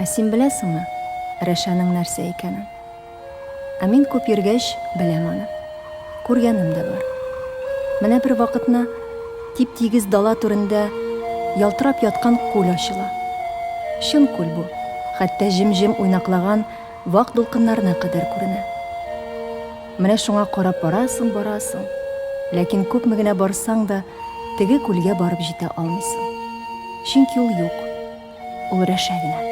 Ә син беләсеңме рәшәнең нәрсә икәнен? Ә мин күп йөргәч, беләм аны. Күргәнем дә бар. Менә бер вакытны тип-тигез дала түрендә ялтырап яткан күл ачыла. Чын күл бу, хәтта җем-җем уйнаклаган вак дулкыннарына кадәр күренә. Менә шуңа карап барасың, барасың, ләкин күпме генә барсаң да, теге күлгә барып җитә алмыйсың. Чөнки ул юк. Ул рәшә генә.